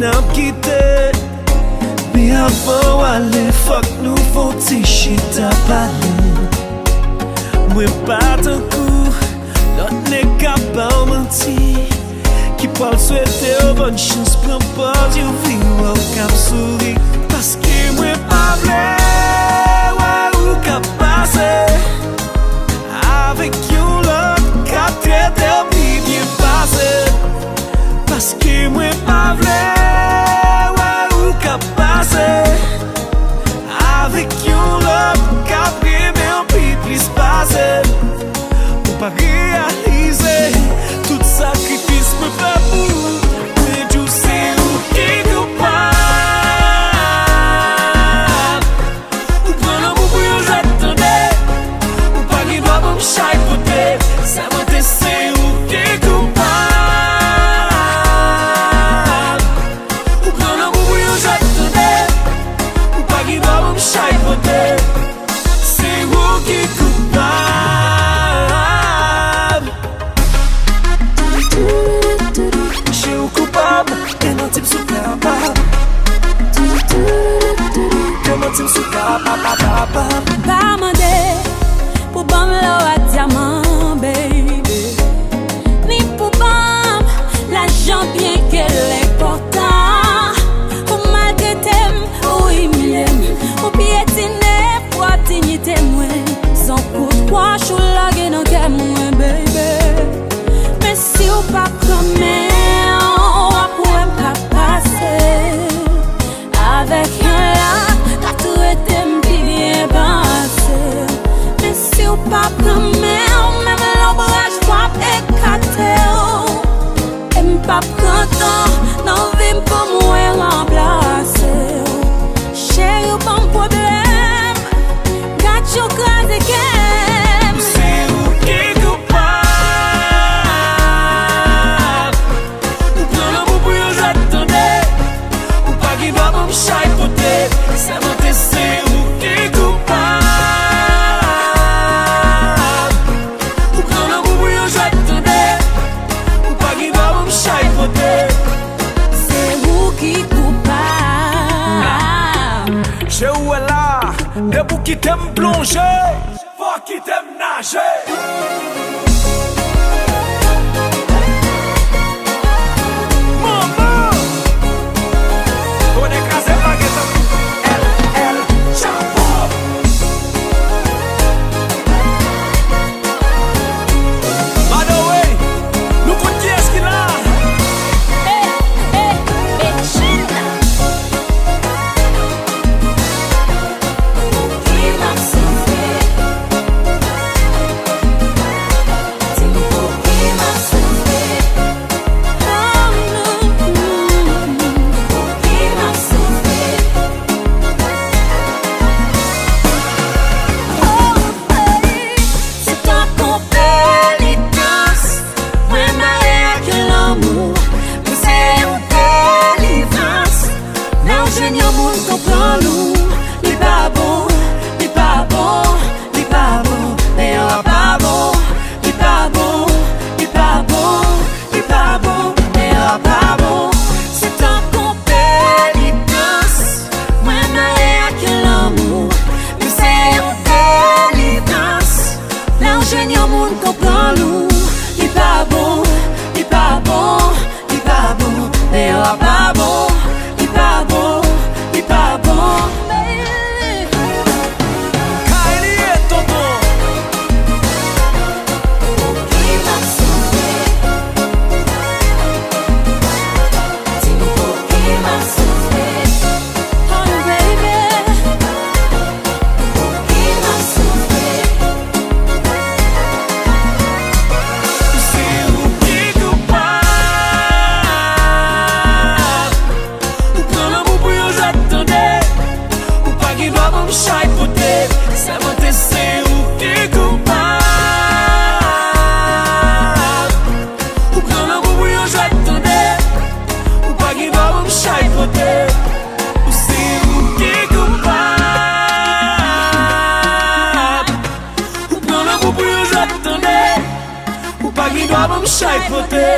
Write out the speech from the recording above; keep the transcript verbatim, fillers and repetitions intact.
N ap kite, men avan w ale, fòk nou fè yon ti chita pale. Mwen pa tankou lòt nèg k ap ba w manti, ki pral swete w bòn chans, pran pòz yo, vin wè w k ap souri. Paske mwen pa vle wè ou k ap pase avèk yon lòt k ap trete w pi byen pase. Paske mwen pa vle wè ou k ap pase avèk yon lòt k ap renmen w pi plis pase m. Ou pa reyalize tout sakrifis mwen fè pou ou. Mwen di w se ou ki koupab. Ou pran lanmou pou yon jwèt, tande. Ou pa gen dwa ban m chay pote. Sèmante se ou ki koupab. Ou pran lanmou pou yon jwèt, tande. Ou pa gen dwa ban m chay pote. Se ou ki koupab. Che ou koupab, demanti m si w kapab. Demanti m si w kapab. Pa mande pou ban m lò ak dyaman, baby. Ni pou ban m lajan, byen ke l enpòtan. Ou maltrete m, ou imilye m, ou pyetine pwòp diyite mwen. San kout wòch ou lage nan kè mwen, baby. Men si w pa pran men, w ap wè m pa pase avèk yon lòt k ap trete m pi byen pase. Men si w pa pran men, menm lonbraj w ap ekate w. E m p ap pran tan nan vi m pou mwen ranplase w. Cheri, w ban m pwoblèm. Gad jan w kraze kè m. Se ou ki koupab. Ou pran lanmou pou yon jwèt, tande. Ou pa gen dwa ban m chay pote. Sèmante se ou ki koupab. Ou pran lanmou pou yon jwèt, tande. Ou pa gen dwa ban m chay pote. Se ou ki koupab. Je ou wè la, depi w kite m plonje, fò w kite m naje. Manman! Tonnè kraze m lage tankou L L Chapo. By the way, nou konn kiyès ki la. Hey, hey, Regina. Pou ki m ap soufri? Di m pou ki m ap soufri? Oh, non, non, non. Pou ki m ap soufri? Oh, hey. Se tankou yon penitans. Mwen mare ak yon lanmou, men se yon delivrans. Lè w jwenn yon moun konprann ou, li pa bon, li pa bon, li pa bon. Deyò a pa bon, li pa bon, li pa bon, li pa bon. Deyò a pa bon. Se tankou yon penitans. Mwen mare ak yon lanmou, men se yon delivrans. Lè w jwenn yon moun konprann ou, li pa bon, li pa bon, li pa bon. Deyò a pa bon, li pa bon, li pa bon. Kay li ye, tonton. Pou ki m ap soufri? Di m pou ki m ap soufri? Oh, baby. Pou ki m ap soufri? Se ou ki koupab. Ou pran lanmou pou yon jwèt, tande. Ou pa gen dwa ban m chay pote. Sèmante se ou ki koupab. Ou pran lanmou pou yon jwèt, tande. Ou pa gen dwa ban m chay pote. Ou se ou ki koupab. Ou pran lanmou pou yon jwèt, tande. Ou pa gen dwa ban m chay pote.